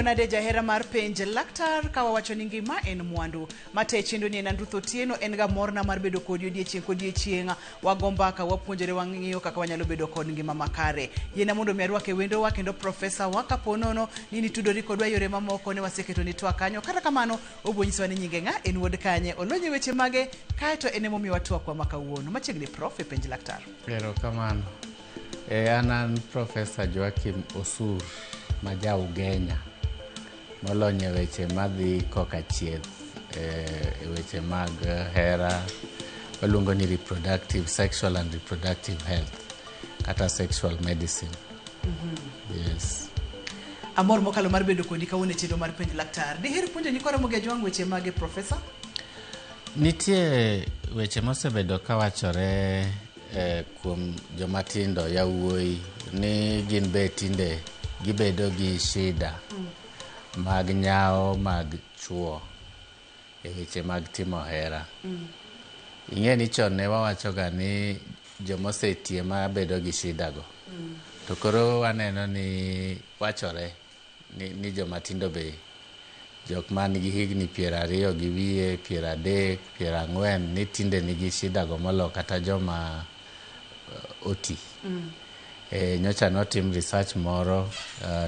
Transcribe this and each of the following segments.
Nade jahera mar penj laktar ka wawacho ni ngima en mwandu. Mate chenro ni en an Ruth Otieno, en ga morna mar bedo kodi odiechieng' kodiechieng'. Wago mbaka, wapuonjore, wang'iyo kaka wanyalo bedo kod ngima makare. Yiena mondo mi arwak e wendowa kendo profesa wa kapo nono ni nitudori kodwa e yore mamoko ne waseketo ni twak kanyo. Kata kamano, obiro nyisowa ni nyinge ng'a, en wuod kanye, olony e weche mage, kaeto en emomiyo watwakwa ma kawuono. Machiegni prof e penj laktar. Erokamano. E, an an Profesa Joachim Osur ma ja Ugenya molony e weche madhi koka chieth e weche mag hera waluongo ni reproductive, sexual and reproductive health kata sexual medicine. Yes. Amor mokalo mar bedo kodi kawuono e chenro mar penj laktar. Diher puonjo nyikwa Ramogi Ajwang' weche mage profesa? Nitie weche mosebedo kawachore kuom joma tindo yawuoyi ni gin be tinde gibedo gi shida mag nyawo mag chuo e weche mag timo hera. Ing'e ni chon ne wawachoga ni jomoseti ema bedo gi shida go. To koro waneno ni wachore ni joma tindo be jok man gi higni 20 gi wiye, 30, 40 ni tinde nigi shida go molo kata joma oti. Nyocha notim research moro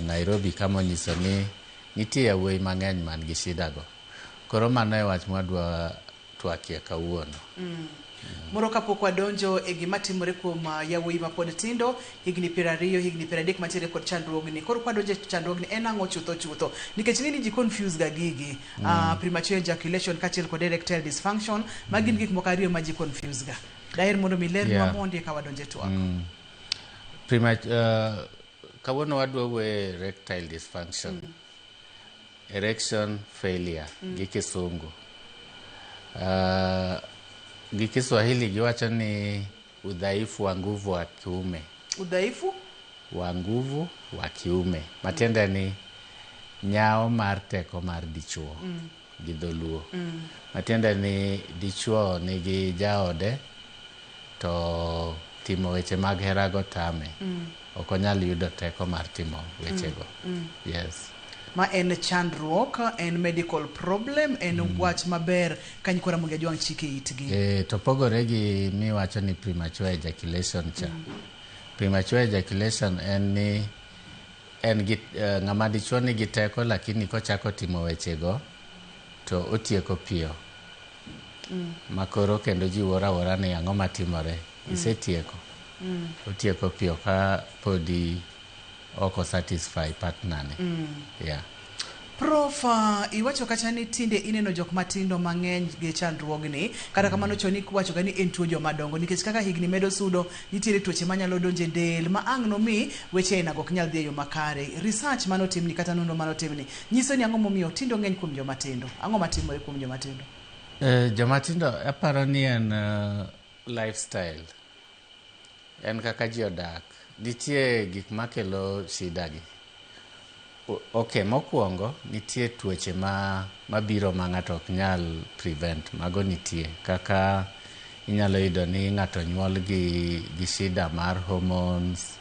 Nairobi kama onyiso ni nitie yawuoyi mang'eny man gi shida go. Koro mano e wach mwadwa twakie kawuono. Moro kapok wadonjo e gima timore kuom yawuoyi mapod tindo, higni 20, higni 30 mantiere kod chandruogni. Koro kwadonjo e chandruogni en ang'o chutho chutho? Nikech ing'e ni ji confuse ga gigi. Premature ejaculation kaachiel kod erectile dysfunction, magi gin gik moko ariyo ma ji confuse ga. Daher mondo mi lernwa mondi eka wadonj e twak. Kawuono wadwa wuoyo erectile dysfunction. Erection failure gi kisungu. Gi Kiswahili giwacho ni udhaifu wa nguvu wa kiume. Udhaifu? Wa nguvu wa kiume. Matiende ni nyawo mar teko mar dichuo gi dholuo. Matiende ni dichuo nigi jaode to timo weche mag hera go tame. Ok onyal yudo teko mar timo wechego. Yes. Ma en chandruok, en medical problem, en wach maber ka nyikwa Ramogi Ajwang' chike itgi. E, to pogore gi miwacho ni premature ejaculation cha. Premature ejaculation en ni en gi ng'ama dichuo nigi teko lakini kochako timo wechego to otieko piyo. Ma koro kendo ji wuoro awuora ni ang'o matimore. Isetieko. Otieko piyo ka podi ok o satisfy partner ne. Yeah. Prof, iwacho kacha ni tinde ineno jok matindo mang'eny gi chandruogni. Kata kamano chon iwacho ga ni en tuo joma dongo nikech kaka higni medo sudo nitiere tuoche manyalo donjo e del ma ang' nomi weche ainago ok nyal dhi e yo makare. Research manotimni kata nonro manotimni nyiso ni ang'o momiyo tindo ng'eny kuom joma tindo. Ang'o matimore kuom joma tindo? Joma tindo aparo ni en lifestyle. En kaka ji odak. Nitie gik makelo shida gi. Okay, mokwongo nitie tuoche ma mabiro ma ng'ato ok nyal prevent. Mago nitie. Kaka inyalo yudo ni ng'ato nyuol gi shida mar hormones.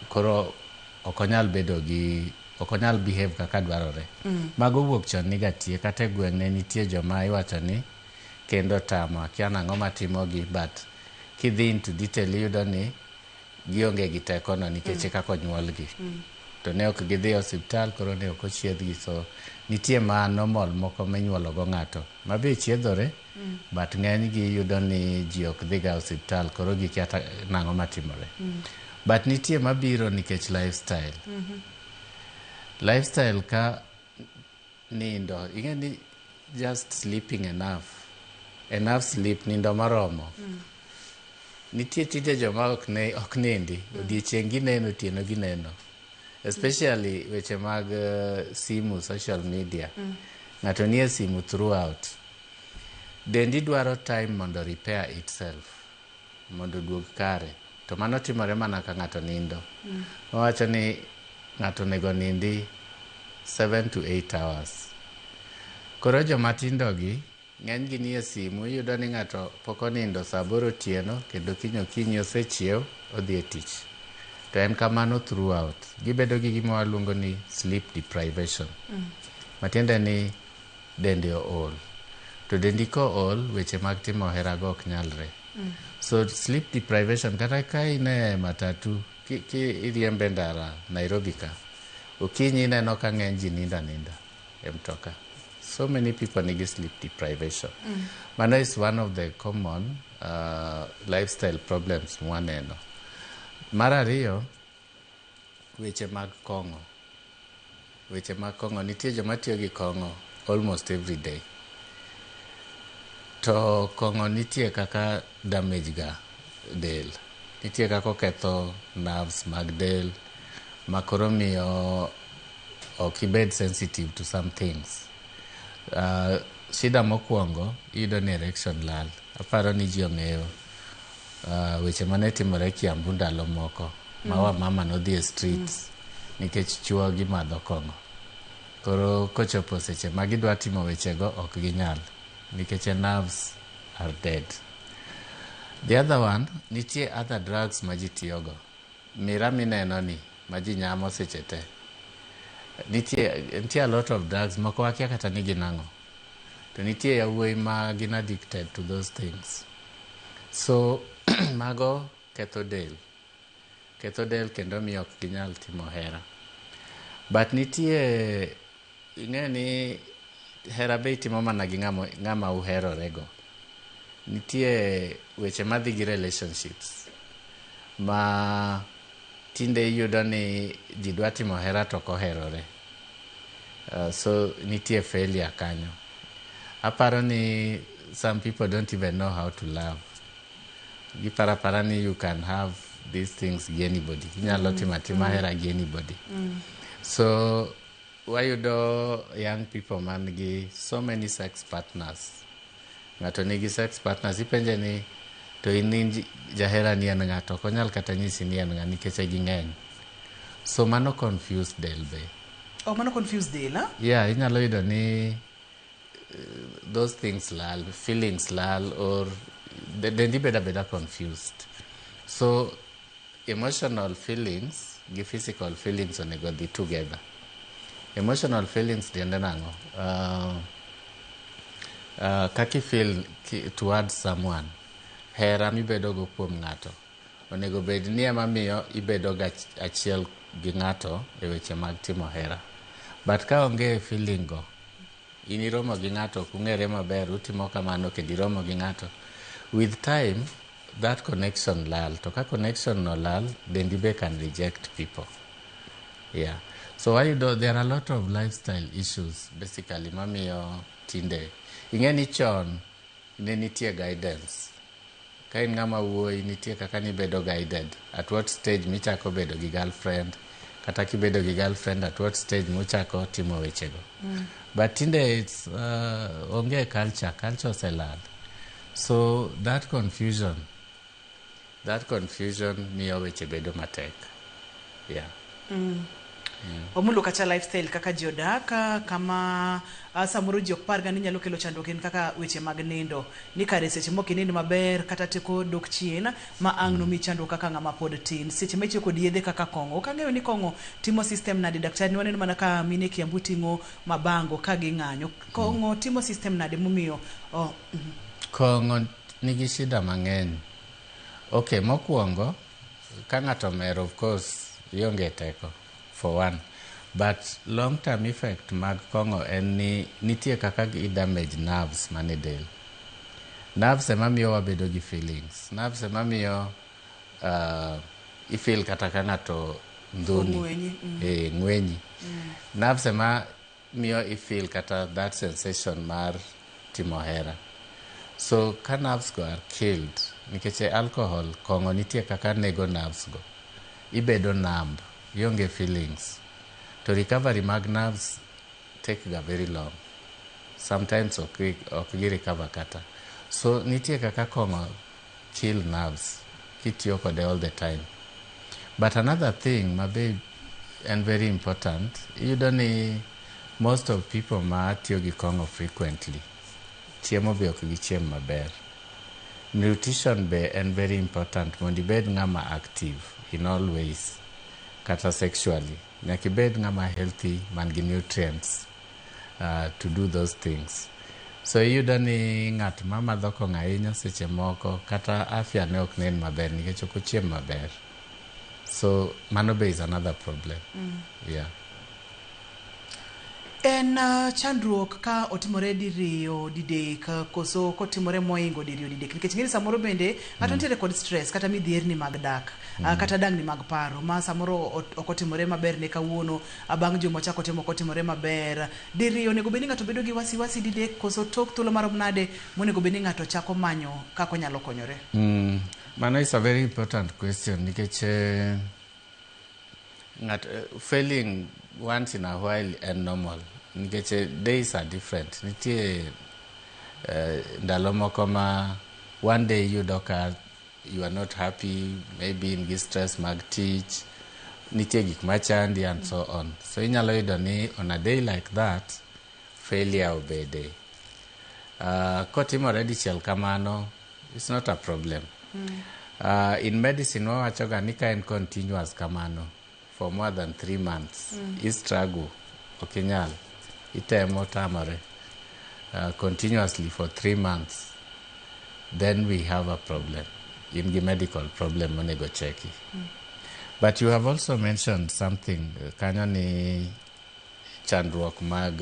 Koro ok onyal bedo gi ok onyal behave kaka dwarore. Mago wuok chon niga tie. Kata e gweng' ne nitie joma iwacho ni kendo tamo. Akia nang'o matimogi but kidhi into detail iyudo ni gionge gi teko no nikech e kaka onyuolgi. To ne ok gidhi e osiptal koro ne ok ochiedhgi. So nitie ma normal moko minyuolo go ng'ato ma be chiedhore but ng'eny gi iyudo ni ji ok dhiga e osiptal koro gikia nang'o matimore. But nitie mabiro nikech lifestyle. Lifestyle ka nindo, ing'e ni just sleeping enough. Enough sleep, nindo moromo. Nitie tinde joma ok ne ok nindi. Odiechieng' gineno, otieno gineno. Especially weche mag simu, social media. Ng'ato nie simu throughout. Dendi dwaro time mondo repair itself. Mondo oduog kare. To mano timore mana ka ng'ato nindo. Wawacho ni ng'ato onego nindi 7 to 8 hours. Koro joma tindo gi ng'eny gi nie simu iyudo ni ng'ato pok onindo saa 8 otieno kendo kiny okinyi osechiew odhi e tich. To en kamano throughout. Gibedo gi gima waluongo ni sleep deprivation. Matiende ni dendi ool. To dendi kool, weche mag timo herago ok nyalre. So sleep deprivation, kata ka in e matatu, ki iriembe ndara Nairobi ka, okinyi ineno ka ng'eny ji nindo aninda e mtoka. So many people nigi sleep deprivation. Mano is one of the common lifestyle problems mwaneno. Mar ariyo, weche mag kong'o. Weche mag kong'o, nitie joma tiyo gi kong'o almost every day. To kong'o nitie kaka damage ga del. Nitie kaka oketho nerves mag del ma koro miyo ok ibed sensitive to some things. Shida mokwongo iyudo ni erection lal. Aparo ni ji ong'eyo weche mane timore Kiambu ndalo moko ma wamama nodhi e streets nikech chuo gimadho kong'o. Koro kochopo seche ma gidwa timo wechego ok ginyal nikech nerves are dead. The other one, nitie other drugs ma ji tiyogo. Mira mineno ni ma ji nyamo seche te. Nitie a lot of drugs moko wakia kata ni gin ang'o. To nitie yawuoyi ma gin addicted to those things. So mago ketho del. Ketho del kendo miyo ok ginyal timo hera. But nitie ing'e ni hera be itimo mana gi ng'ama uherorego. Nitie weche madhi gi relationships ma tinde iyudo ni ji dwa timo hera to ok oherore. So nitie failure kanyo. Aparo ni some people don't even know how to love. Giparo apara ni you can have these things gi anybody. Inyalo timo atima hera gi anybody. So wayudo young people man gi so many sex partners. Ng'ato nigi sex partners, ipenje ni to in jahera ni en ng'ato, ok onyal kata nyisi ni en ng'a nikech ging'eny. So mano confuse del be. Oh, mano confuse del, ha? Yeah, inyalo yudo ni those things lal, feelings lal, or dendi bedo abeda confused. So emotional feelings gi physical feelings onego dhi together. Emotional feelings tiende nang'o? Kaka i feel towards someone, hera mibedogo kuom ng'ato, onego bed ni ema miyo ibedo ga achiel gi ng'ato e weche mag timo hera. But ka onge feeling go, in iromo gi ng'ato, ok ung'ere maber, utimo kamano kendo iromo gi ng'ato. With time, that connection lal. To ka connection no lal, dendi be can reject people. Yeah. So wayudo there are a lot of lifestyle issues basically mamiyo tinde. Ing'e ni chon ne nitie guidance. Ka in ng'ama wuoyi nitie kaka nibedo guided. At what stage michako bedo gi girlfriend, kata kibedo gi girlfriend at what stage muchako timo wechego. But tinde it's onge culture, culture oselal. So that confusion miyo weche bedo matek. Yeah. Wamulo kacha lifestyle kaka ji odak kama samoro ji ok par ga ni nyalo kelo chandruok en kaka weche mag nindo ni kare seche mok inind maber kata teko dok chien ma ang' nomi chandruok kaka ng'ama pod tin seche ma itiyo kod yedhe kaka kong'o. Ok ang'eyo ni kong'o timo system nade, daktari, ni waneno mana ka mine Kiambu ting'o mabango ka ging'anyo. Kong'o timo system nade momiyo oh, Kong'o nigi shida mang'eny. Okay, mokwongo, ka ng'ato omer, of course, ionge teko, for one. But long term effect mag kong'o en ni nitie kaka gi damage nerves mane del. Nerves ema miyo wabedo gi feelings. Nerves ema miyo i feel kata ka ng'ato ndhuni. Ong'wenyi. Eh, ng'wenyi. Nerves ema miyo i feel kata that sensation mar timo hera. So ka nerves go are killed, nikech e alcohol, kong'o nitie kaka nego nerves go. Ibedo numb, ionge feelings. To recovery mag nerves take ga very long. Sometimes ok gi recover kata. So nitie kaka kong'o kill nerves kitiyo kode all the time. But another thing ma be en very important, iyudo ni most of people ma tiyo gi kong'o frequently, chiemo be ok gichiem maber. Nutrition be en very important mondo ibed ng'ama active in all ways. Kata sexually. Nyaka ibed ng'ama healthy man gi nutrients to do those things. So iyudo ni ng'at ma madho kong'o ahinya seche moko kata afya ne ok nen maber nikech ok ochiem maber. So mano be is another problem. Yeah. En chandruok ka otimore diriyo didek koso kotimore moingo diriyo didek, nikech ing'eni samoro bende ng'ato nitiere kod stress kata midhierni mag dak, kata dangni mag paro ma samoro ok otimore maber ne kawuono, bang' juma ochako timo ok otimore maber diriyo. Onego bed ni ng'ato bedo gi wasiwasi didek koso tok thuolo marom nade monego bed ni ng'ato chako manyo kaka onyalo konyore? Mano is a very important question nikech ng'at failing once in a while en normal nikech days are different. Nitie ndalo moko ma one day iyudo ka you are not happy, maybe in gi stress mag tich, nitie gik machandi and so on. So inyalo yudo ni on a day like that failure obede. Kotimore dichiel kamano, it's not a problem. In medicine wawacho ga ni ka en continuous kamano for more than 3 months, i struggle, ok inyal, itemo tamore continuously for 3 months, then we have a problem. In gi medical problem monego cheki. But you have also mentioned something kanyo ni chandruok mag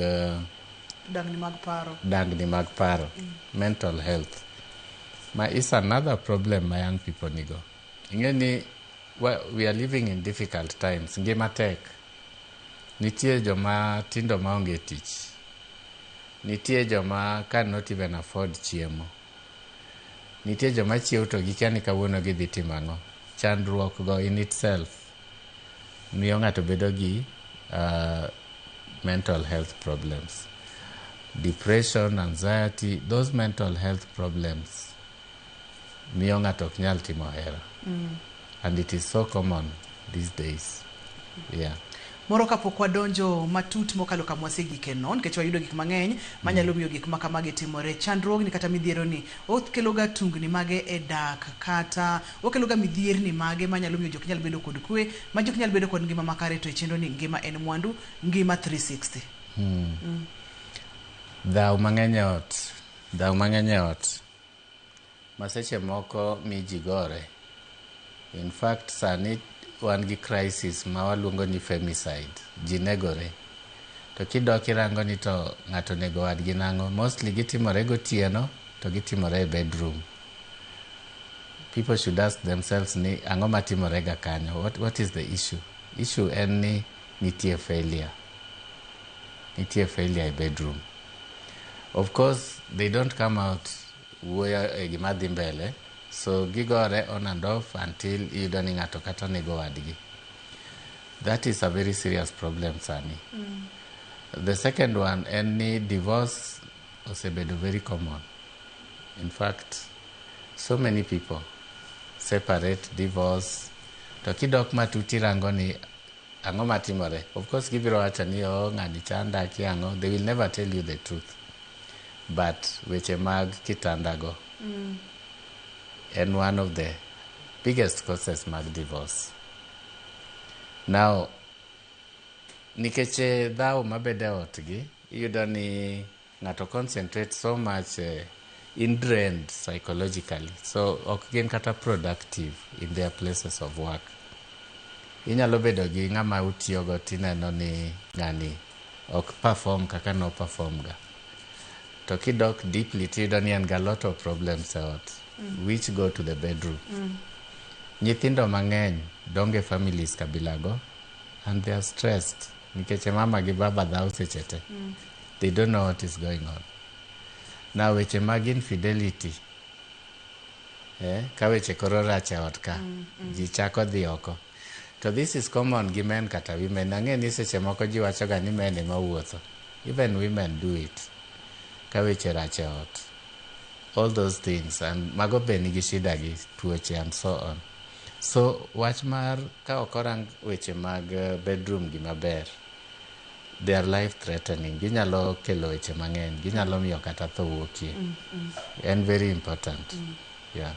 dangni mag paro. Dangni mag paro, mental health, ma is another problem ma young people nigo. Ing'e ni we are living in difficult times. Ngima tek. Nitie joma tindo maonge tich, nitie joma cannot even afford chiemo, nitie joma chiew to gikia ni kawuono gidhi timo ang'o. Chandruok go in itself miyo ng'ato bedo gi mental health problems, depression, anxiety. Those mental health problems miyo ng'ato ok nyal timo hera, and it is so common these days, yeah. Moro kapok wadonjo matut mokalo kama wasegike no, nikech wayudo gik mang'eny manyalo miyo gik ma kamagi timore, chandruogni kata midhieroni okeloga tungni mage e dak kata okeloga midhierni mage manyalo miyo jok nyal bedo kod kwe, ma jok nyal bedo kod ngima makare, to e chenro ni Ngima en Mwandu, Ngima 360. Dhaw mang'eny e ot, dhaw mang'eny e ot ma seche moko mi ji gore. In fact, sani wan gi crisis ma waluongo ni femicide. Ji negore. To kidok irango ni to ng'ato onego wadgi nang'o? Mostly gitimore gotieno to gitimore e bedroom. People should ask themselves ni ang'o matimore ga kanyo? What is the issue? Issue en ni nitie failure, nitie failure e bedroom. Of course they don't come out wuoyo e gima dhi mbele, so gigore on and off until iyudo ni ng'ato kata nego wadgi. That is a very serious problem sani. The second one en ni divorce osebedo very common. In fact, so many people separate, divorce. To kidok matut irango ni ang'o matimore, of course gibiro wacho ni, "Oh, ng'ani chanda," kia ang'o. They will never tell you the truth, but weche mag kitandago en one of the biggest causes mag divorce. Now nikech dhawo mabedo e otgi, iyudo ni ng'ato concentrate so much, in drained psychologically, so ok gin kata productive in their places of work. Inyalo bedo gi ng'ama utiyogo tineno ni ng'ani ok perform kaka no perform ga, to kidok deeply tiyudo ni en ga lot of problems e ot which go to the bedroom. Nyithindo mang'eny dongo e families kabilago and they are stressed nikech mama gi baba dhaw seche te. They don't know what is going on. Now weche mag infidelity, ka weche koro rach e ot ka, ji chako dhi oko. To this is common gi men kata women. Ang'e ni seche moko ji wacho ga ni men ema wuotho. Even women do it ka weche rach e ot, all those things, and mago be nigi shida gi tuoche and so on. So wach mar ka ok orang weche mag bedroom gi maber, they are life threatening. Ginyalo kelo weche mang'eny, ginyalo miyo kata tho wuokie. En very important, yeah.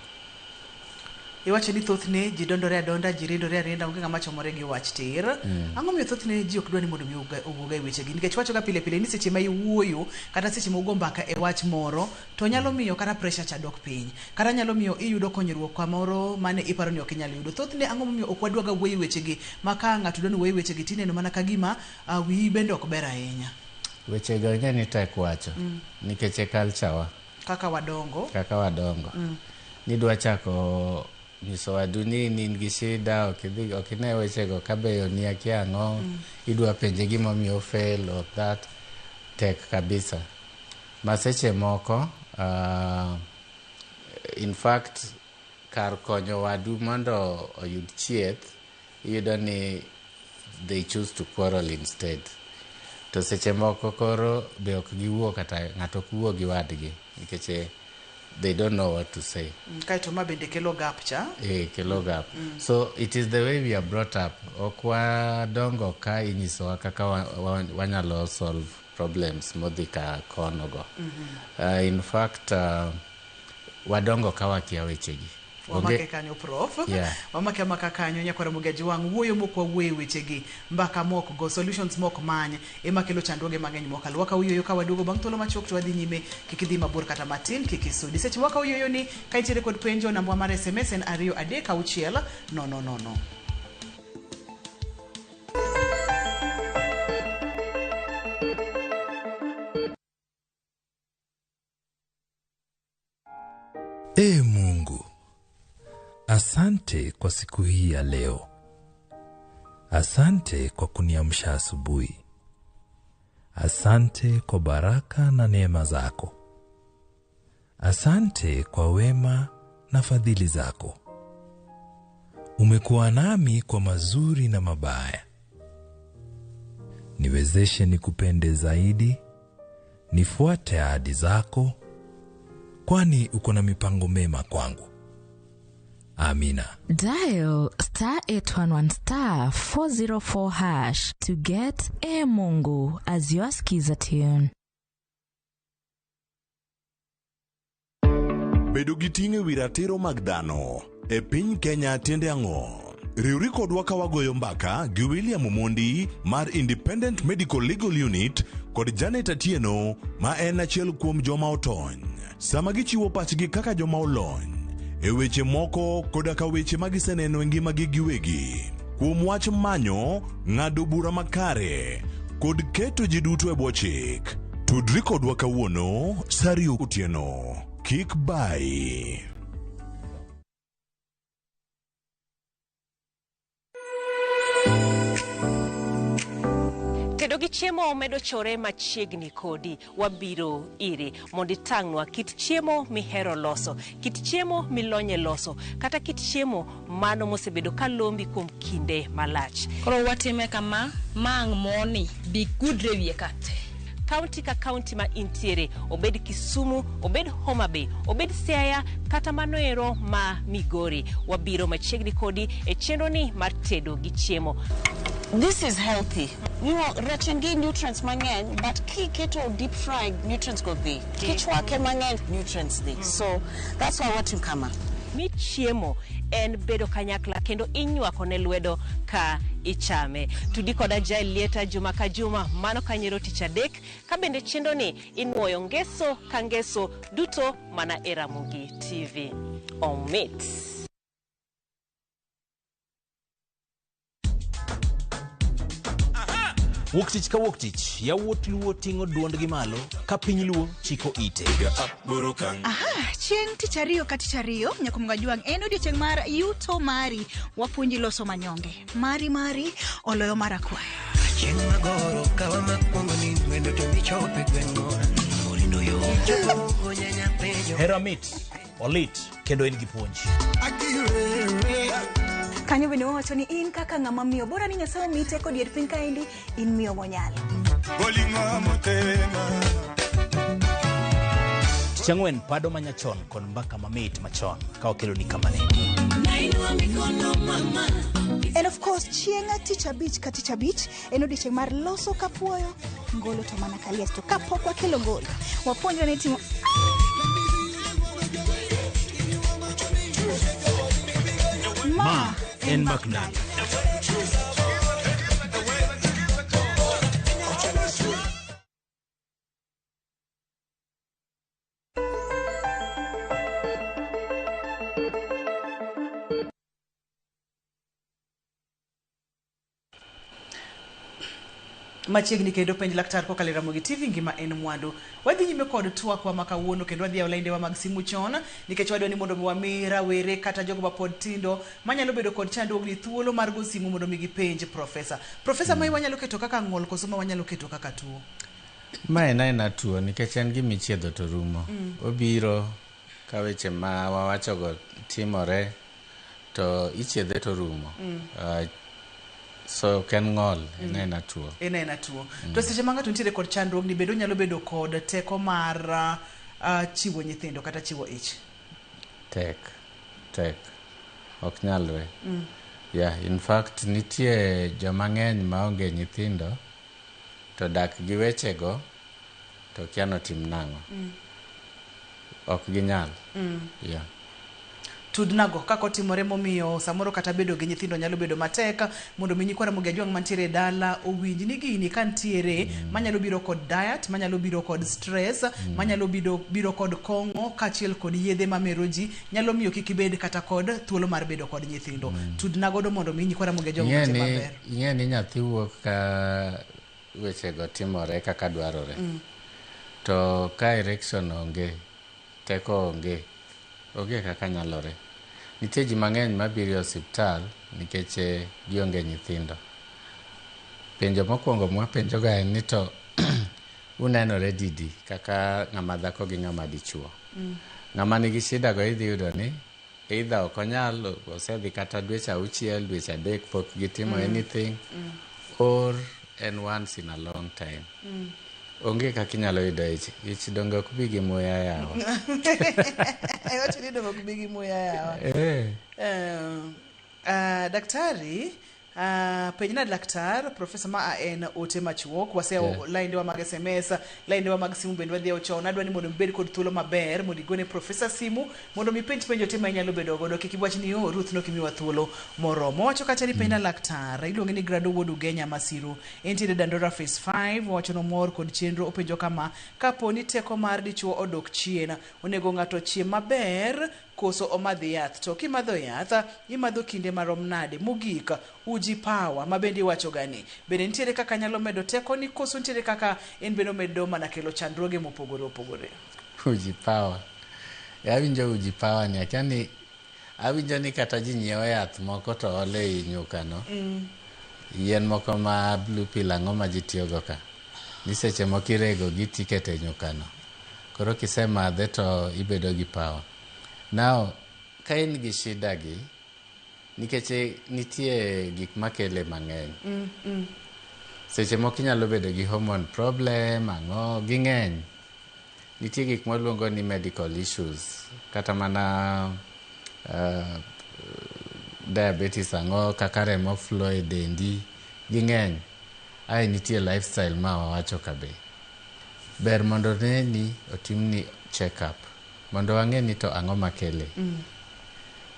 Iwacho ni thothne ji dondore adonda, ji rindore arinda, onge ng'ama chomore gi wach tir. Ang'o miyo thothne ji ok dwa ni mondo mi owuog e wechegi? Nikech wacho ga pile pile ni seche ma iwuoyo kata seche ma ugo mbaka e wach moro to nyalo miyo kata pressure cha dok piny. Kata nyalo miyo iyudo konyruok kamoro mane iparo ni ok inyal yudo. Thothne ang'o momiyo ok wadwaga wuoyo e wechegi ma ka ng'ato dwa ni wuoyo e wechegi tineno mana ka gima wiyi bende ok ber ahinya. Wechego ing'e ni tek wacho nikech e culture wa. Kaka wadongo. Kaka wadongo. Nidwa chako nyiso wadu ni in gi shida, ok idhi, ok ine wechego kabeyoni akia ang'o, idwa penje gimomiyo fail or that, tek kabisa. Ma seche moko, in fact, kar konyo wadu mondo oyud chieth, iyudo ni they choose to quarrel instead. To seche moko koro be ok giwuo kata ng'ato ok wuo gi wadgi nikech they don't know what to say. Kaeto ma bende kelo gap cha. Kelo gap. So it is the way we are brought up. Ok wadongo ka inyisowa kaka wanyalo solve problems modhi ka kono go. In fact, wadongo ka wakia wechegi. Wamake kanyo prof. Wamake amaka kanyo nyakwara Mugaji wang' wuoyo mok wawuoye wechegi, mbaka mok go, solutions mok many ema kelo chandruoge mang'eny mokalo. Wakaw yueyo ka waduogo bang' thuolo machuok to wadhi nyime, kik idhi mabor kata matin, kik isudi. Seche ma wakaw yueyo ni ka intiere kod penjo namba mar SMS en 236 000. Ee Mungu, asante kwa siku hii ya leo. Asante kwa kuniamsha asubuhi. Asante kwa baraka na neema zako. Asante kwa wema na fadhili zako. Umekuwa nami kwa mazuri na mabaya. Niwezeshe nikupende zaidi, nifuate ahadi zako, kwani uko na mipango mema kwangu. Amina. Dial *811*404# to get E Mungu as your skiza tune. Bedo gi ting' e wi ratiro mag dhano e piny Kenya tiende ang'o? Riwri kodwa ka wagoyo mbaka gi William Omondi mar Independent Medical Legal Unit kod Janet Atieno ma en achiel kuom joma otony. Sama gichiwo pachgi kaka joma olony e weche moko koda ka weche ma giseneno e ngimagi giwegi kuom wach manyo ng'ado bura makare kod keto ji duto e bwo chik. Tudri kodwa kawuono sa 2 otieno. Kik bayi. Tedo gi chiemo medo chore machiegni kodi. Wabiro iri mondo itang'nwa kit chiemo mihero loso, kit chiemo milonye loso, kata kit chiemo mano mosebedo ka lombi kuom kinde malach. Koro watime kama ma ang' moni bi gudre wiye ka te. Kaunti ka kaunti ma intiere, obed Kisumu, obed Homa Bay, obed Siaya, kata mano ero ma Migori, wabiro machiegni kodi e chenro ni mar tedo gi chiemo. This is healthy. Rech en gi nutrients mang'eny, but kiketo deep fried, nutrients go dhi. Kichwake mang'eny, nutrients dhi. So that's why watim kama. Mi chiemo en bedo kanyakla kendo inywako ne lwedo ka ichame. Tudi koda Jael Lieta juma ka juma mano kanyero tich adek ka bende chenro ni inuoyo ngeso ka ngeso duto mana e Ramogi TV. Omit. Wuok tich ka wuok tich, yawuot Luo ting'o duondgi malo ka piny Luo chiko ite. Aha, chieng' tich ariyo ka tich ariyo nyakumga jwang' en odiochieng' mar yuto mari. Wapuonji loso manyonge mari mari oloyo mar akwaya. Chieng' magoro kawa makwongo ni wendo to michope gweng'wa orindo yo chopo nyanya penjo. Hera mit, olit kendo en gi puonj. Kanyo bende wawacho ni in kaka ng'ama miyo bora ni Nyasaye omiyi teko dier piny kaendi in miyo monyalo. Tich ang'wen pado manyachon kod mbaka mamit machon ka wakeloni kamane. And of course chieng' tich abich ka tich abich en odiochieng' mar loso kapuoyo ngolo to mana kalies to kapok wakelo ngolo wapuonjre ni timo Ma en Mbak Ndalo. Machiegni kendo penj laktar kokalo e Ramogi TV ngima en mwandu. Wadhi nyime kod twakwa ma kawuono kendo wadhi yawo laindewa mag simu chon nikech wadwa ni mondo mi wami rawere kata jogo mapod tindo manyalo bedo kod chandruogni thuolo mar go simu mondo mi gipenj profesa. Profesa, mae wanyalo keto kaka ng'ol koso ma wanyalo keto kaka tuo? Ma en aena tuo nikech en gima ichiedho to rumo. Obiro ka weche ma wawachogo timore to ichiedhe to rumo. So ok en ng'ol, en aena tuo. En aena tuo. To seche ma ng'ato nitiere kod chandruogni bende onyalo bedo kod teko mar chiwo nyithindo kata chiwo ich? Tek, tek. Ok nyalre. Yeah, in fact nitie joma ng'eny maonge nyithindo to dak gi wechego to kia notim nang'o. Ok ginyal. Yeah. Tudnago kaka otimore momiyo samoro kata bedo gi nyithindo nyalo bedo matek mondo mi nyikwa Ramogi Ajwang' mantiere e dala owinj ni gini ka ntiere manyalo biro kod diet, manyalo biro kod stress, manyalo biro kod kong'o kaachiel kod yedhe mamero ji nyalo miyo kik ibed kata kod thuolo mar bedo kod nyithindo. Tudna godo mondo mi nyikwa Ramogi Ajwang' Ing'e owinje ni, maber. ing'e ni nyathi wuok ka wechego timore kaka dwarore. To ka erection onge, teko onge, onge kaka nyalore. Nitie ji mang'eny mabiro e osiptal nikech gionge nyithindo. Penjo mokwongo mwapenjoga en ni to unenore didi kaka ng'ama dhako gi ng'ama dichuo. Ng'ama nigi shida go idhi yudo ni either ok onyal, osedhi kata dweche 6, dweche 3 pok gitimo anything, or en once in a long time. Onge kaka inyalo yudo ich. Ich donge ok bi gi muya yawa. Iwacho ni donge ok bi gi muya yawa. Eh. Daktari, penjna laktar profesa ma en ote machuok waseyawo laindewa mag SMS, laindewa mag simu bende wadhi yawo chon. Adwa ni mondo ibed kod thuolo maber mondo igone profesa simu mondo mi penj penjo te ma inyalo bedo godo. Kik iwach ni oh, Ruth nok imiwa thuolo moromo. Owacho kacha ni penjna laktar, iluonge ni Grado Wuod Ugenya Masiru, entiere Dandora Phase 5. Owacho nomor kod chenro. Openjo kama: kapo ni teko mar dichuo odok chien, onego ng'ato chiem maber koso omadh yath? To kimadho yath, imadho kinde marom nade? Mogik, uji power ma bende iwacho ga ni bende nitiere kaka nyalo medo teko ni koso nitiere kaka en bende omedo mana kelo chandruoge mopogore opogore? Uji power. Awinjo uji power ni akia ni awinjo ni kata ji nyiewo yath moko to ole ei nyuka no. Yien moko ma blue pill ang'o ma ji tiyogo ka. Ni seche moko irego gi tikete e nyuka no. Koro kisemadhe to ibedo gi power. Now, ka in gi shida gi, nikech nitie gik makele mang'eny. Seche moko inyalo bedo gi hormone problem, ang'o, ging'eny. Nitie gik mwaluongo ni medical issues, kata mana diabetes ang'o, kaka remo flow e dendi, ging'eny. Ae nitie lifestyle ma wawacho ka be. Ber mondo neni otimni check up, mondo wang'e ni to ang'o makele.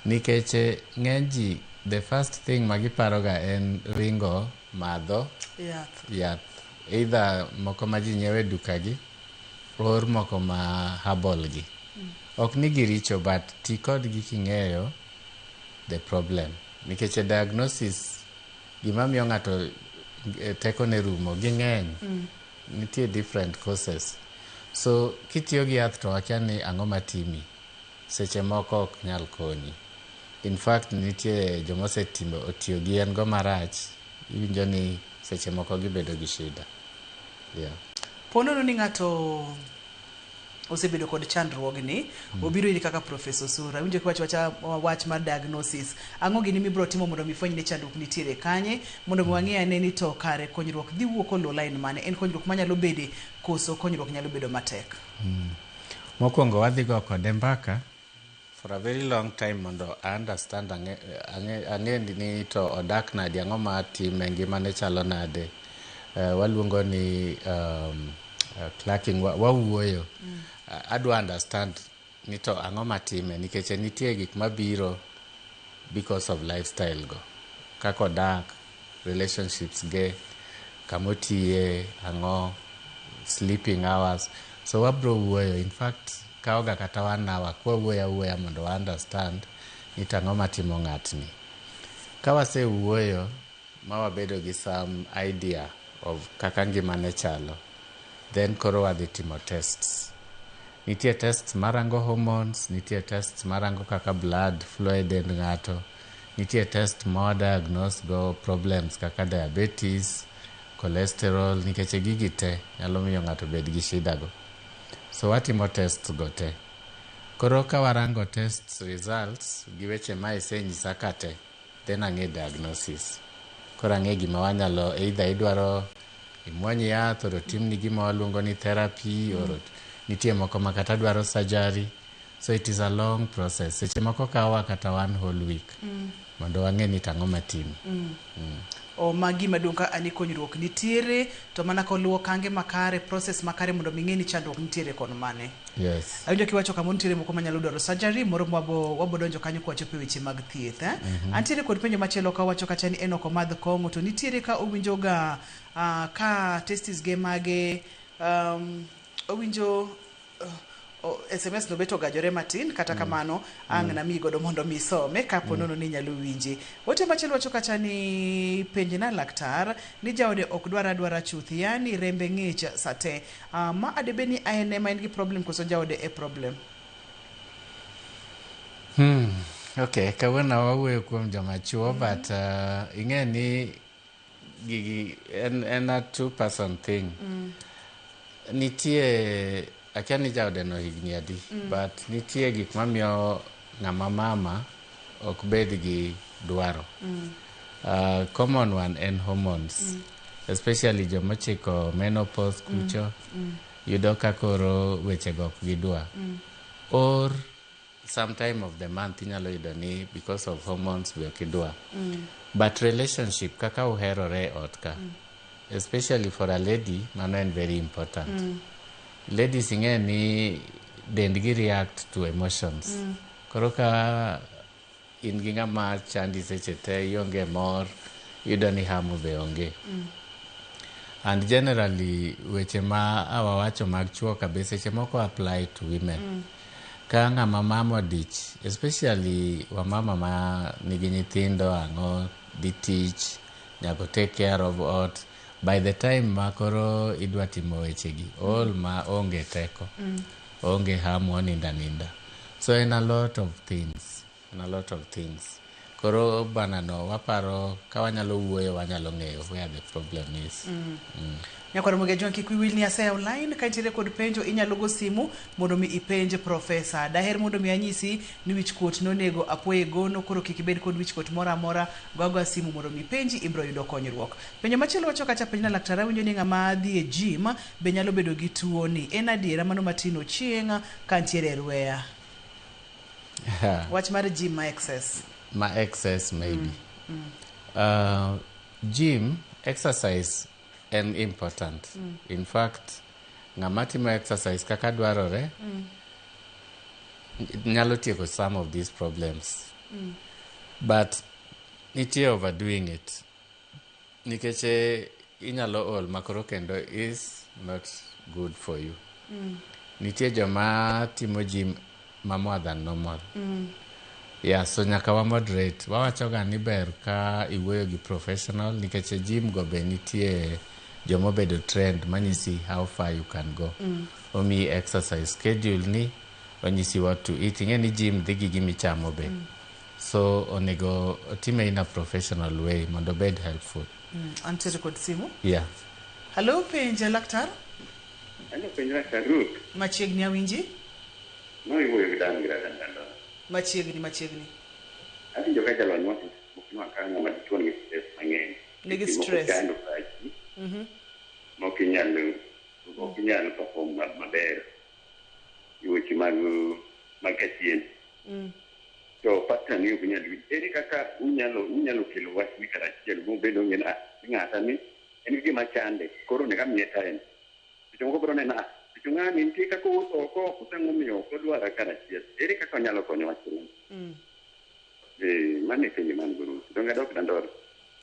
Nikech ng'eny ji the first thing ma giparoga en ringo madho yath. Yath. Either moko ma ji nyiewo e duka gi, or moko ma herbal gi. Ok ni giricho, but ti kodgi king'eyo the problem. Nikech e diagnosis, gima miyo ng'ato teko ne rumo, ging'eny. Nitie different causes. So kitiyo gi yath to wakia ni ang'o matimi. Seche moko ok nyal konyi. In fact, nitie joma osetimo otiyo gi yien go marach, iwinjo ni seche moko gibedo gi shida. Yeah. Po nono ni ng'ato osebedo kod chandruogni, obiro iri kaka Profesa Osura. Awinjo kiwacho wacha wach mar diagnosis. Ang'o gini mibiro timo mondo mi ifweny ni chandruok nitiere kanye, mondo mi wang'e ane ni to kare konyruok dhi wuok koluwo line mane? En konyruok manyalo bede koso konyruok nyalo bedo matek? Mokwongo wadhi go kode mbaka for a very long time mondo I understand ang'e ni to odak nade, ang'o matime, ngimane chalo nade. Waluongo ni clerking, wawuoyo. Adwa understand ni to ang'o matime nikech nitie gik mabiro because of lifestyle go. Kaka odak, relationships ge, kamotiye, ang'o, sleeping hours. So wabro wuoyo, in fact, kawoga kata 1 hour kwawuoyo awuoya mondo wa understand ni to ang'o matimo ng'atni. Ka wasewuoyo ma wabedo gi some idea of kaka ngimane chalo, then koro wadhi timo tests. Nitie tests marango hormones, nitie tests marango kaka blood flow e dend ng'ato, nitie test ma diagnose go problems kaka diabetes, cholesterol, nikech gigi te nyalo miyo ng'ato bed gi shida go. So watimo tests go te. Koro ka warango tests results gi weche ma isenyisa ka te, then ang'e diagnosis. Koro ang'e gima wanyalo, either idwaro imuony yath or otimni gima waluongo ni therapy or nitie moko ma kata dwaro surgery. So it is a long process. Seche moko kawowa kata one whole week mondo wang'e ni tang'o matimi. O ma gima duong' ka ani konyruok nitiere to mana koluwo kange makare, process makare, mondo mi ng'e ni chandruok nitiere kon mane. Yes. Awinjo kiwacho kama nitiere moko manyalo dwaro surgery moro wabo donjo kanyo kwachopo e weche mag thieth, eh? Antiere kod penjo machielo ka wacho kacha ni en ok omadh kong'o to nitiere ka owinjo ga ka testis ge mage owinjo SMS no bet ogajore matin kata kamano ang' namiyi godo mondo mi isome kapo nono ni inyalo winje. Ote machielo wacho kacha ni penjna laktar ni jaode ok dwar adwara chuth, yani rembe ng'ich sate. Ma adebe ni en ema en gi problem koso jaode e problem? Okay, kawuono wawuoyo kuom joma chuo, but ing'e ni gigi en a two person thing. Nitie, akia ni jaode no higni adi, but nitie gik mamiyo ng'ama mama ok bed gi dwaro. Common one en hormones. Especially jomochiko menopause kucho, yudo ka koro wechego ok gidwa. Or some time of the month inyalo yudo ni because of hormones be ok idwa. But relationship kaka uherore e ot ka, especially for a lady, mano en very important. Ladies ing'e ni dendgi react to emotions. Koro ka in gi ng'ama chandi seche te, ionge mor, iyudo ni hamu be onge. And generally weche ma awawacho mag chuo ka be seche moko apply to women. Ka ng'ama mama odich, especially wamama ma nigi nyithindo, ang'o, dhi tich, nyaka take care of ot. By the time ma koro idwa timo wechegi, ol ma onge teko, onge hamu, oninda ninda. So en a lot of things, en a lot of things. Koro banano waparo ka wanyalo wuoyo wanyalo ng'eyo where the problem is. Nyakwar Mugejo, kik wiyi wil ni aseyawo line ka intiere kod penjo inyalo go simu mondo mi ipenj profesa. Daher mondo mi anyisi ni wich kuot nonego apoyo e gono, koro kik ibed kod wich kuot moro amora, go agoya simu mondo mi ipenji, ibiro yudo konyruok. Penjo machielo wacho kacha, penj na laktar, awinjo ni ng'ama dhi e gym be nyalo bedo gi tuo ni. En adiera mano Martin Ochieng' ka ntiere e Rweya? Wach mar gym ma excess. Ma excess maybe. Gym exercise en important. In fact, ng'ama timo exercise kaka dwarore nyalo tieko some of these problems. But nitie overdoing it. Nikech inyalo ol makoro kendo is not good for you. Nitie joma timo gym ma more than normal. Yeah, so nyaka wa moderate. Wawacho ga ni ber ka iwuoyo gi professional nikech e gym go be nitie jomobedo trained manyisi how far you can go. Omiyi exercise schedule ni, onyisi what to eat. Ing'e ni gym dhi gi gimichamo be. So onego otime in a professional way mondo obed helpful. Antiere kod simu. Yeah. Hello, penj laktar. Hello, penj laktar Ruth. Machiegni awinji. No iwuoyo gi Dan gi Radan. Machiegni, machiegni. Awinjo ka jalony wacho moko ka ng'ama dichuo nigi stress mang'eny. Nigi Seche moko stress. Chando pachi. Mok inyal ok inyal perform maber e weche mag kachien. To partner ni ok nyal winjo. Ere kaka unyalo kelo wach ni karachiel mobedo ng'e ni ng'ata ni en gi gima chande koro onego amiye time. Seche moko biro neno, ah, to ng'ani nitie kaka owuotho oko koso ang'o miyo ok odwara karachiel. Ere kaka onyalo konyo wach ni? Mano e penjo man go. Donge adok Dandora.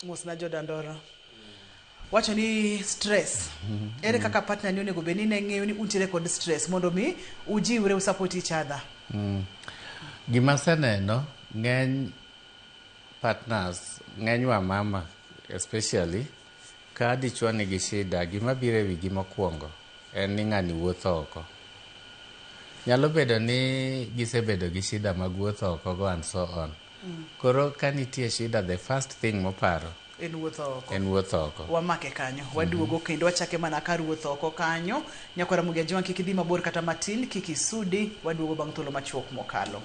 Mosna jo Dandora. Wacho ni stress. Ere kaka partner ni onego bed ni ne ng'eyo ni untiere kod stress mondo mi ujiwre u support each other. Gima aseneno ng'eny partners, ng'eny wa mama especially, ka dichuo nigi shida, gima biro e wigi mokwongo en ni ng'ani wuotho oko. Nyalo bedo ni gisebedo gi shida mag wuotho oko go and so on. Koro ka nitie shida, the first thing moparo En wuotho oko. En wuotho oko. Wamake kanyo, waduogo kendo wachake mana kar wuotho oko kanyo. Nyakwara Ramogi Ajwang' kik idhi mabor kata matin, kik isudi, waduogo bang' thuolo machuok mokalo.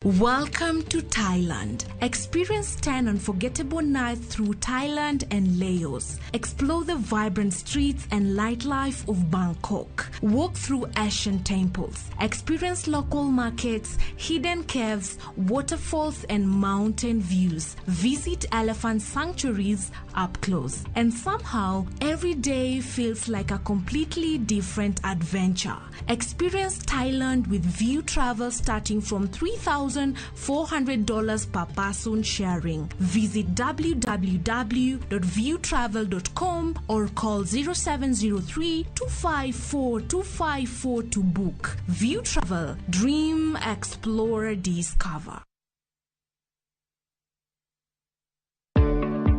Welcome to Thailand. Experience 10 unforgettable nights through Thailand and Laos. Explore the vibrant streets and nightlife of Bangkok. Walk through ancient temples. Experience local markets, hidden caves, waterfalls, and mountain views. Visit elephant sanctuaries up close. And somehow, every day feels like a completely different adventure. Experience Thailand with View Travel starting from $3,400 per person sharing. Visit www.viewtravel.com or call 0703 254 254 to book. View Travel. Dream, explore, discover.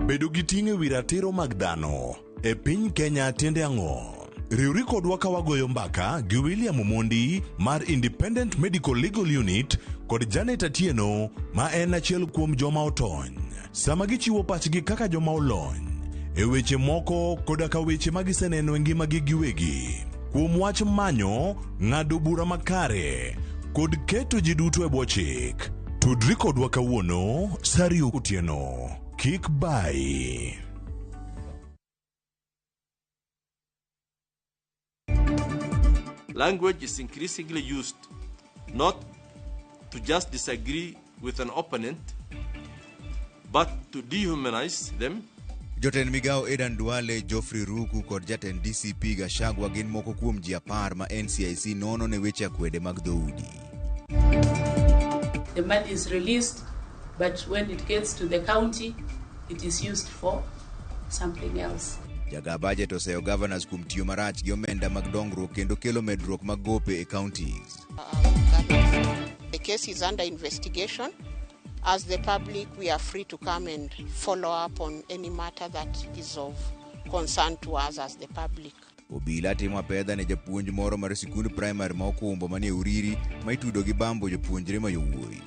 Bedo gi ting' e wi ratiro mag dhano e piny Kenya tiende ang'o? Riwri kodwa ka wagoyo mbaka gi William Omondi mar Independent Medical Legal Unit kod Janet Atieno ma en achiel kuom joma otony. Sama gichiwo pachgi kaka joma olony e weche moko koda ka weche ma giseneno e ngimagi giwegi kuom wach manyo ng'ado bura makare kod keto ji duto e bwo chik. Tudri kodwa kawuono sa ariyo otieno. Kik bayi. Language is increasingly used not to just disagree with an opponent, but to dehumanize them. Jotend migao Aden Duale, Geoffrey Ruku kod jatend DCP Gachagua gin moko kuom ji 10 ma NCIC nono ne weche akwede mag dhoudi. The money is released, but when it gets to the county, it is used for something else. Jaga budget oseyo governors kuom tiyo marach gi omenda mag dongruok kendo kelo medruok mag gope e counties. The case is under investigation. As the public, we are free to come and follow up on any matter that is of concern to us as the public. Obila timo apedha ne japuonj moro mar sikund primary ma Okumbo manie Uriri ma itudo gi bambo jopuonjre ma yowuoyi.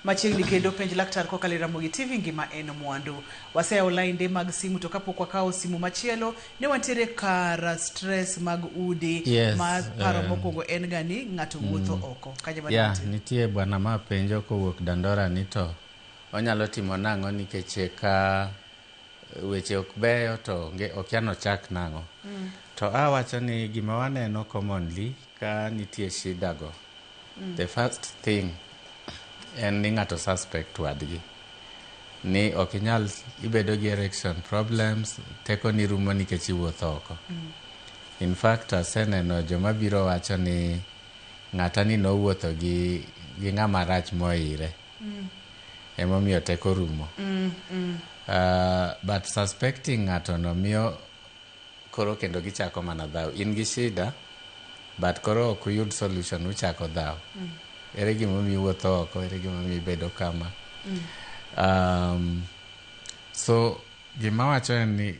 Machiegni kendo penj laktar kokalo e Ramogi TV ngima en mwandu. Waseyawo lainde mag simu to kapok wakawo simu machielo ne wantiere kar stress mag udi. Yes, ma paro mokwongo en ga ni ng'ato wuotho oko. Kanye ma Yeah, nitie? Nitie bwana ma penjo kowuok Dandora ni to onyalo timo nang'o nikech ka weche ok beyo to onge okia nochak nang'o. To awacho ni gima waneno commonly ka nitie shida go, the first thing en ni ng'ato suspect wadgi ni ok inyal ibedo gi erection problems, teko ni rumo nikech iwuotho oko. In fact, aseneno joma biro wacho ni ng'ata ni nowuotho gi ng'ama rach moire, emomiyo teko rumo. But suspecting ng'ato no miyo koro kendo gichako mana dhaw. In gi shida, but koro ok uyud solution, uchako dhaw. Ere gimomiyo iwuotho oko, ere gimomiyo ibedo kama. So gima wacho en ni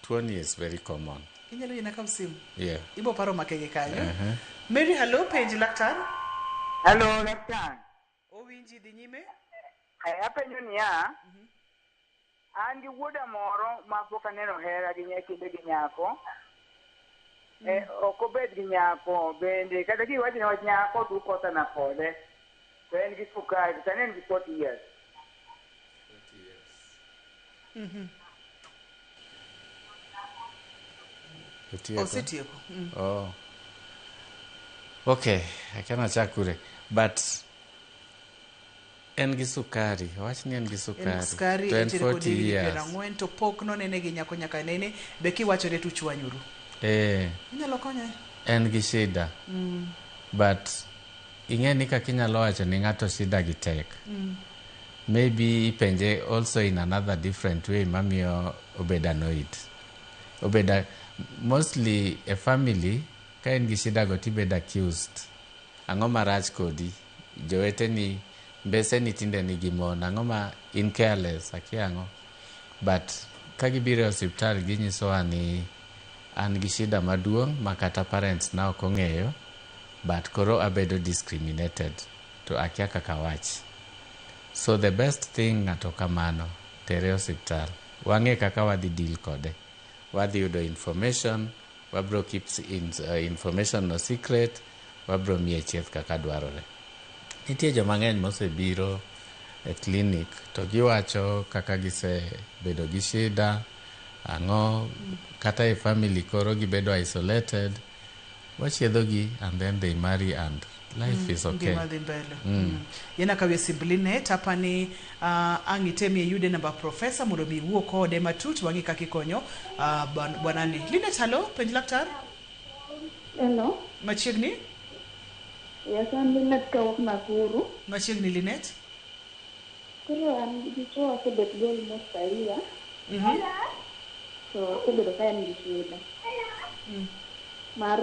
tuoni is very common. Inyalo yiena kaw simu? Yeah. Ibo paro make gi kanyo. Uh-huh. Mary, hello, penj laktar. Hello, laktar. Owinji, dhi nyime. Apenjo niya, an gi wuoda moro ma pok aneno hera gi kinde gi nyako. Ok obed gi nyako bende kata kiwacho ne wach nyako to ukosana kode. To en gi sukari, sani en gi 40 years. Otieko? Osetieko. Oh. Okay, akia nachak kure. But en gi sukari, owach ni en gi En sukari. sukari To en entiere kod 40 higni piero years. ang'wen to pok nonene gi nyako nyaka nene be kiwachore to uchwanyuru. Eh, Inyalo konye? en gi shida. But ing'e ni kaka inyalo wacho ni ng'ato shida gi tek. Maybe ipenje also in another different way mamiyo obed annoyed. Obed mostly a family ka in gi shida go tibed accused. Ang'o marach kodi? Joweteni, mbeseni tinde nigi mon. Ang'o ma in careless? Akia ang'o? But ka gibiro e osiptal ginyisowa ni an gi shida maduong' ma kata parents na ok ong'eyo but koro abedo discriminated to akia kaka wach. So the best thing ng'ato kamano tere osiptal. Wang'e kaka wadhi deal kode. Wadhi yudo information, wabro keep information no secret, wabro miye chieth kaka dwarore. Nitie joma ng'eny mosebiro e clinic to giwacho kaka gisebedo gi shida, ang'o, kata e family koro gibedo isolated. Wachiedhogi and then they marry and life is okay. Ngima dhi mbele. Yena kawie simb Linet apani ang' itemie yude namba profesa mondo mi iwuo kode matut wang'i kaka ikonyo bwanani. Linet, halo, penj laktar. Hello. Machiegni? Yes, an Linet kawuok Nakuru. Machiegni Linet. Koro an gi dichuo wasebet go almost a year. To osebedo ka en gi shida. Mar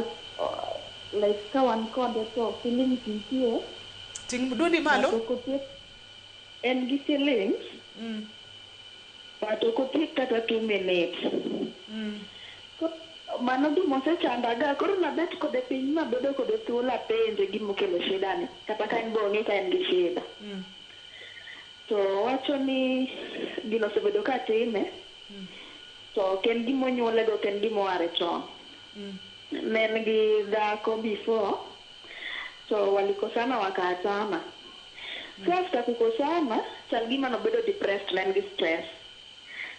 like ka wan kode to feelings nitie. Ting' duondi malo. But ok otiek en gi feelings. But ok otiek kata 2 minutes. Mano gima osechandaga koro nabet kode piny mabedo kode thuolo apenje gimokelo shida ni kata ka en be ong'e ka en gi shida. To owacho ni gino osebedo ka time to ok en gima onyuolego ok en gima oare chon. Ne en gi dhako before to walikosana wakaachana. So after kukosana chal gima nobedo depressed ne en gi stress.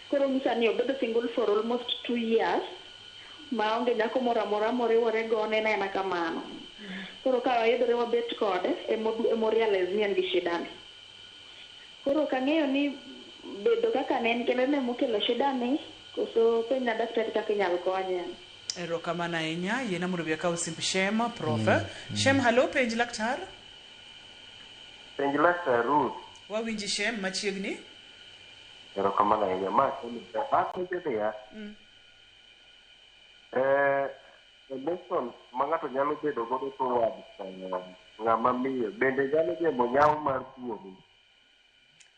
Koro onyisa ni obedo single for almost 2 years maonge nyako moro amora moriwore go ne en aena kamano. Koro ka wayudore wabet kode emo realize ni en gi shida ni. Koro ok ang'eyo ni bedo kaka ne en kende ne mokelo shida ni koso penjna daktari kaka inyalo konye. Erokamano ahinya. Yiena mondo bi akaw simb Shem, prof. Shem, halo, penj laktar. Penj laktar Ruth. Wawinji Shem, machiegni. Erokamano ahinya. Ma apenjo niya, emotion ma ng'ato nyalo bedo godo towards ng'ama miyo bende nyalo gemo nyawo mar kuomi?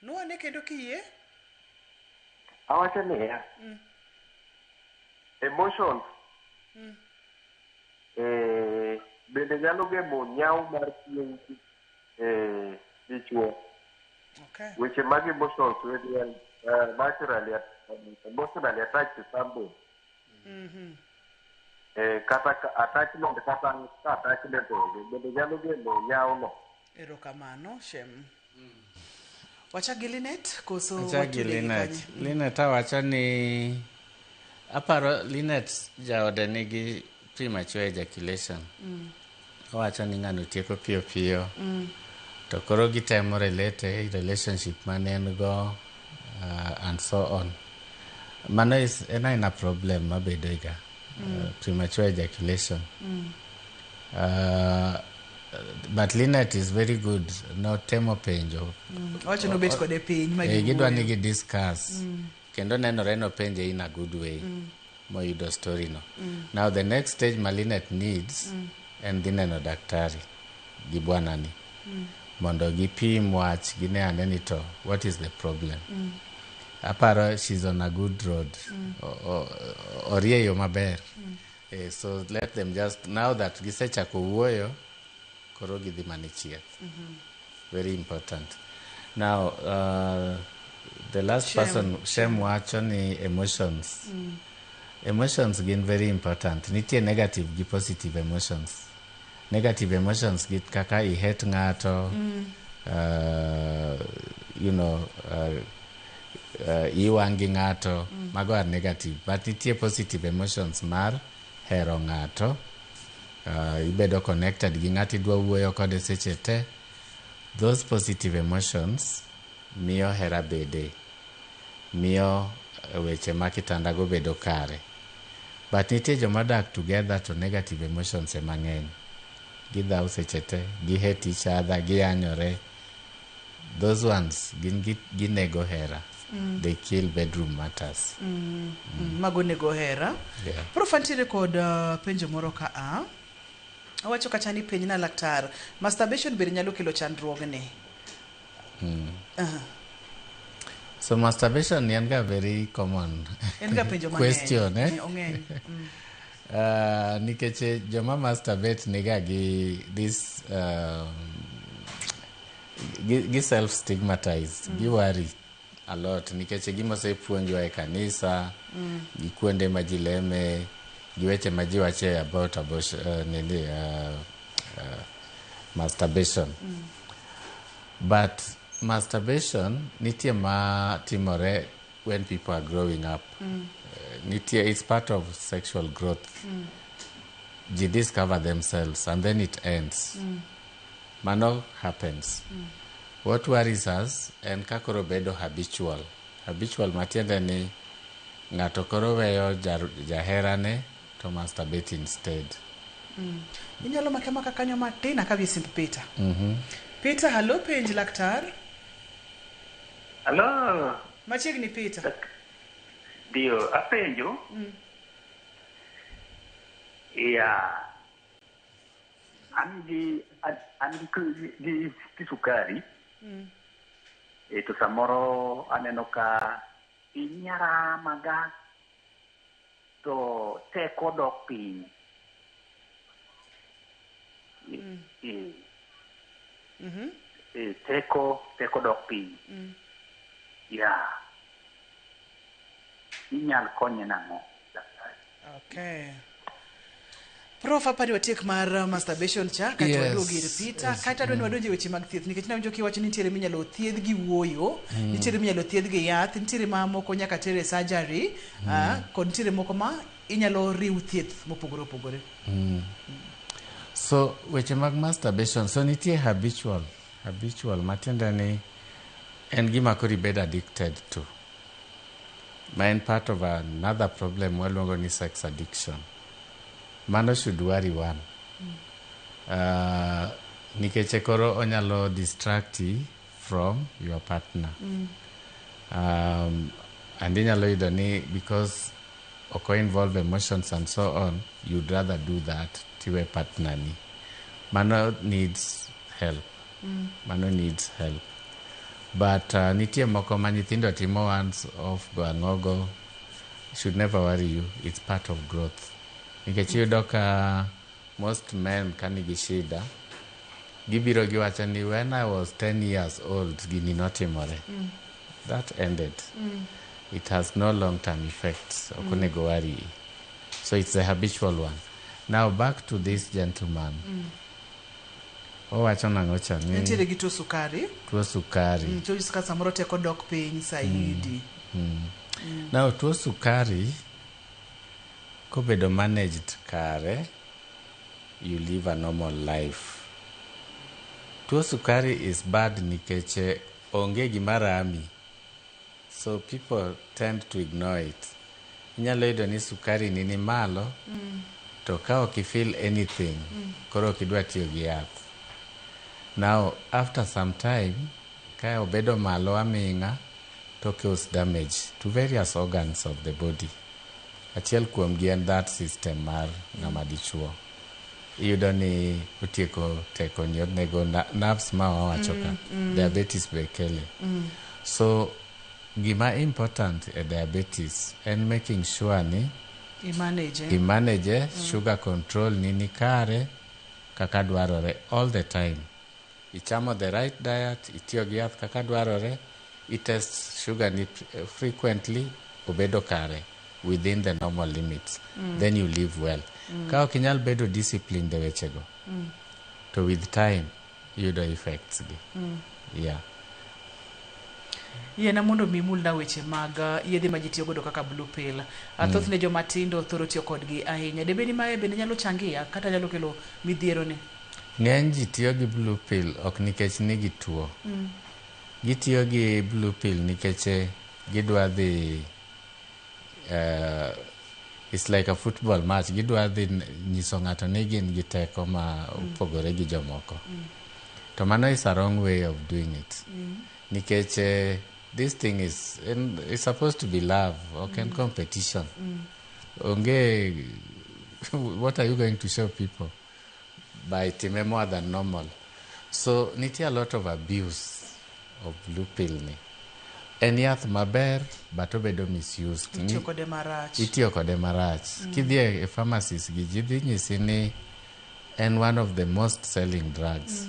Nuane kendo kiyie. Awacho niya, emotions bende nyalo gemo nyawo mar chuny dichuo. Okay. Weche mag emotions naturally emotionally attached to somebody. Kata attachment kata ka attachment onge bende nyalo gemo nyawo no. Erokamano Shem. Wachak gi Linet koso Achak gi watude gi Linet. kanye? Linet awacho ni aparo Linet jaode nigi premature ejaculation. Owacho ni ng'ano tieko piyo piyo. To koro gitemo relate e relationship mane en go and so on. Mano is en aina problem mabedo ga. Premature ejaculation. But Linet is very good. Notemo penjo. Owacho nobet kode piny ma Gidwa ni giwuoyo. gi discuss. Kendo nenore nopenje in a good way. Moyudo story no. Now the next stage ma Linet needs en dhi neno daktari gi bwanani. Mondo gipim wach gine ane ni to what is the problem. Aparo she's on a good road. Orieyo maber. So let them just, now that gisechako wuoyo, koro gidhi mana chieth. Very important. Now, the last Shem. person, Shem wacho ni emotions. Emotions gin very important. Nitie negative gi positive emotions. Negative emotions gin kaka i hate ng'ato, you know, Iwang' gi ng'ato. Mago are negative, but nitie positive emotions mar hero ng'ato. Ibedo connected gi ng'ato, idwa wuoyo kode seche te. Those positive emotions miyo hera bede, miyo weche ma kitandago bedo kare. But nitie joma dak together to negative emotions ema ng'eny. Gidhaw seche te, gi hate each other, giyanyore. Those ones gin ginego hera. They kill bedroom matters. Mago nego hera. Prof, antiere kod penjo moro ka a. Owacho kacha ni penj na laktar, masturbation bende nyalo kelo chandruogni? So masturbation en ga very common En ga penjo mang'eny. question, eh? Ong'eny. Nikech joma masturbate niga gi this gi self stigmatize, gi worry a lot nikech gima osepuonjwa e kanisa, gi kuonde ma ji leme, gi weche ma ji wacho about abortion, nini, masturbation. But masturbation nitie ma timore when people are growing up. Nitie, it's part of sexual growth. Ji discover themselves and then it ends. Mano happens. What worries us en ka koro bedo habitual. Habitual matiende ni ng'ato koro weyo jaherane to masturbate instead. Inyalo make maka kanyo matin akawie simb Peter. Peter, hallo, penj laktar. Hello. Machiegni, Peter. Ndio, apenjo. Ya. An gi kisukari. E to samoro aneno ka inyaramaga to teko dok piny. E, e, teko dok piny. Ya. Inyal konye nang'o, daktari? Okay. Prof, apani watiek mar masturbation cha kaeto waduog ir Peter, kaeto adwa ni wadonje weche mag thieth, nikech nawinjo kiwacho ni nitiere minyalo thiedh gi wuoyo, nitiere minyalo thiedh gi yath, nitiere ma moko nyaka ter e surgery, kod nitiere moko ma inyalo riw thieth mopogore opogore. So weche mag masturbation, so nitie habitual, habitual matiende ni en gima koro ibed addicted to. Ma en part of another problem waluongo ni sex addiction. Mano should worry one. Nikech koro onyalo distract you from your partner. And inyalo yudo ni because ok involve emotions and so on, you'd rather do that tiwe partner ni. Mano needs help. Mano needs help. But nitie moko ma nyithindo timo once off go ang'ogo should never worry you. It's part of growth. Nikech iyudo ka most men ka nigi shida, gibiro giwacho ni when I was 10 years old gini notimore. That ended. It has no long term effects. Ok onego worry. So it's a habitual one. Now back to this gentleman. Owacho nang'o cha ni Nitiere gi tuo sukari. Tuo sukari. Tuo sukari samoro teko dok piny saidi. Now tuo sukari kobedo managed kare, you live a normal life. Tuo sukari is bad nikech onge gima rami. So people tend to ignore it. Inyalo yudo ni sukari ni malo, to ka ok feel anything, koro ok idwa tiyo gi yath. Now, after some time, ka obedo malo aming'a, to cause damage to various organs of the body. Achiel kuomgi en that system mar ng'ama dichuo. Iyudo ni otieko tekoni, onego nerves ma wawacho ka. Diabetes be kele. So, gima important e diabetes en making sure ni Imanage. Imanage sugar control ni kare kaka dwarore all the time. Ichamo the right diet, itiyo gi yath kaka dwarore, itest sugar ni frequently, obedo kare within the normal limits. Then you live well. Ka ok inyal bedo disciplined e wechego, to with time iyudo effects gi. Yeah. Yiena mondo mi imulna weche mag yedhe ma ji tiyo godo kaka blue pill. Thothne joma tindo thoro tiyo kodgi ahinya. Debed ni mae bende nyalo changia kata nyalo kelo midhiero ni? Ng'eny ji tiyo gi blue pill ok nikech ni gituo. Gitiyo gi blue pill nikech gidwa dhi it's like a football match. Gidwa dhi nyiso ng'ato ni gin gi teko ma opogore gi jomoko. To mano is a wrong way of doing it. Nikech this thing is supposed to be love, ok en competition. Onge, what are you going to show people by time more than normal? So nitie a lot of abuse of blue pill ni. En yath maber but obedo misused. Itiyo kode marach. Itiyo kode marach. Kidhi e pharmacies gi ji dhi nyisi ni en one of the most selling drugs.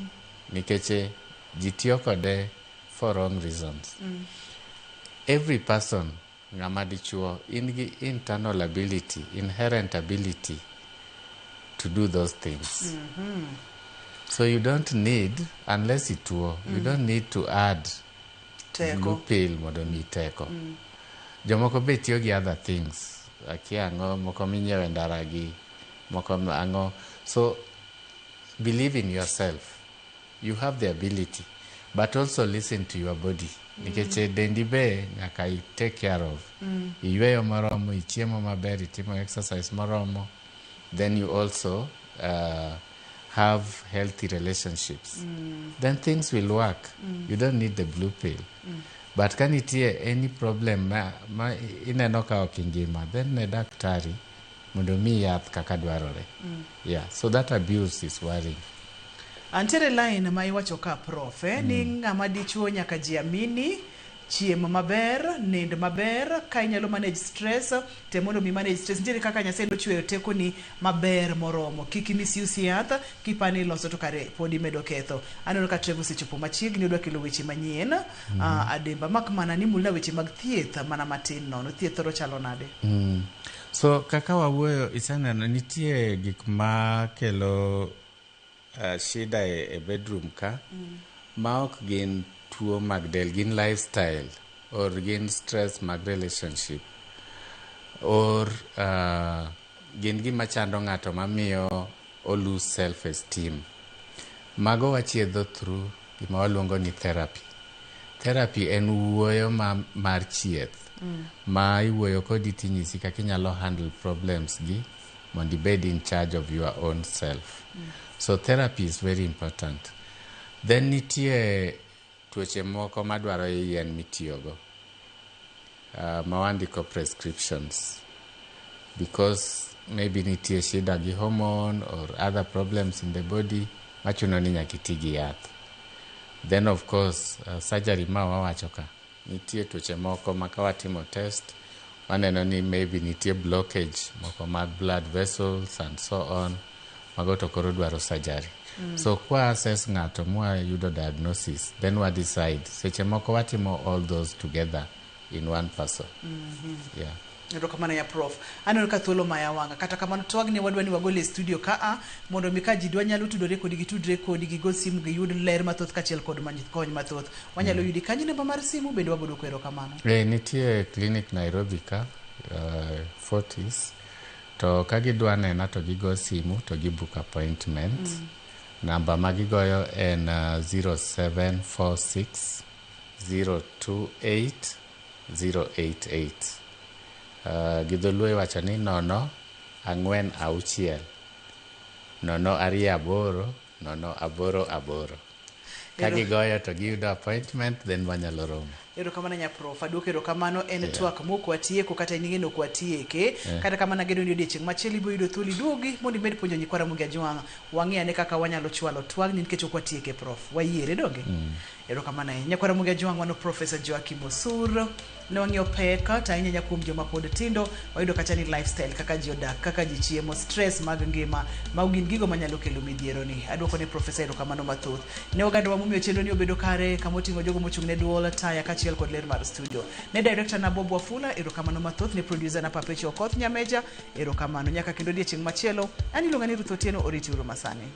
Nikech ji tiyo kode for wrong reasons. Every person ng'ama dichuo in gi internal ability, inherent ability to do those things. So you don't need, unless ituo, you don't need to add Teko. blue pill mondo mi teko. Jomoko be tiyo gi other things. Akia ang'o, moko minyiewo e ndara gi, moko ang'o. So believe in yourself. You have the ability. But also listen to your body. Nikech dendi be nyaka i take care of. Iyweyo moromo, ichiemo maber, itimo exercise moromo. Then you also have healthy relationships. Then things will work. You don't need the blue pill. But ka nitie any problem ma ineno ka ok ingima, then ne daktari mondo mi yath kaka dwarore. Yeah, so that abuse is worrying. Antiere line ma iwacho ka prof ni ng'ama dichuo nyaka jiamini, chiem maber, nind maber, ka inyalo manage stress, te mondo mi manage stress. Nitiere kaka Nyasaye nochweyo tekoni maber moromo. Kik misuse yath, kipani iloso to kare pod imedo ketho. Aneno ka Trevor osechopo machiegni odwa kelo weche manyien. Ademba mak mana ni mulna weche mag thieth mana matin nono. Thieth thoro chalo nade? So kaka wawuoyo iseneno nitie gik ma kelo shida e bedroom ka ma ok gin tuo mag del, gin lifestyle or gin stress mag relationship or gin gima chando ng'ato mamiyo o lose self esteem. Mago wachiedho through gima waluongo ni therapy. Therapy en wuoyo mar chieth ma iwuoyo kodi tinyisi kaka inyalo handle problems gi mondo ibed in charge of your own self. So therapy is very important. Then nitie tuoche moko madwaro yien mitiyogo ma wandiko prescriptions because maybe nitie shida gi hormone or other problems in the body machuno ni nyaka iti gi yath. Then of course surgery ma wawacho ka nitie tuoche moko ma ka watimo test waneno ni maybe nitie blockage moko mag blood vessels and so on, mago to koro dwaro surgery. So kwa assess ng'ato mwayudo diagnosis, then wa decide. Seche moko watimo all those together in one person. Yeah. Erokamano ya prof. Aneno ka thuolo maya wanga. Kata kamano twagni wadwa ni wagole e studio kaa mondo mi ka ji dwa nyalo tudore kodi gitudre kodi gigo simu giyud ler mathoth kaachiel kod kony mathoth. Wanyalo yudi kanyo namba mar simu bende waboduoko erokamano. Nitie clinic Nairobi ka, Fortis, to ka gidwa nena to gigo simu to gi book appointment. Namba ma gigoyo en 0746 028 088. Gi dholuo iwacho ni 0 4 6 0 2 8 0 8 8. Ka gigoyo to giyudo appointment then wanyalo romo. Erokamano nya prof. Aduoko erokamano en twak mok watieko kata in ing'e ni ok watieke. Kata kamano ageno ni odiechieng' machielo ibiro yudo thuolo iduogi mondo imed puonjo nyikwa Ramogi Ajwang'. Wang'i ane kaka wanyalo chwalo twagni nikech ok watieke prof. Wayiere donge? Erokamano ahinya. Nyakwa Ramogi Ajwang' mano Professor Joachim Osur. Ne wang'iyo pek to ahinya ahinya kuom joma pod tindo. Wayudo kacha ni lifestyle kaka ji odak, kaka ji chiemo, stress mag ngima, mago gin gigo manyalo kelo midhiero ni. Aduoko ne Professor erokamano mathoth. Ne oganda wa momiyo chenro ni obedo kare kama oting'o jogo mochung' ne duol, taya kaachiel kod ler mar studio. Ne director na Bob Wafula, erokamano mathoth. Ne producer na Papecho Okoth Nyameja, erokamano. Nyaka kendo odiechieng' machielo, an iluonga ni Ruth Otieno, oriti uru masani.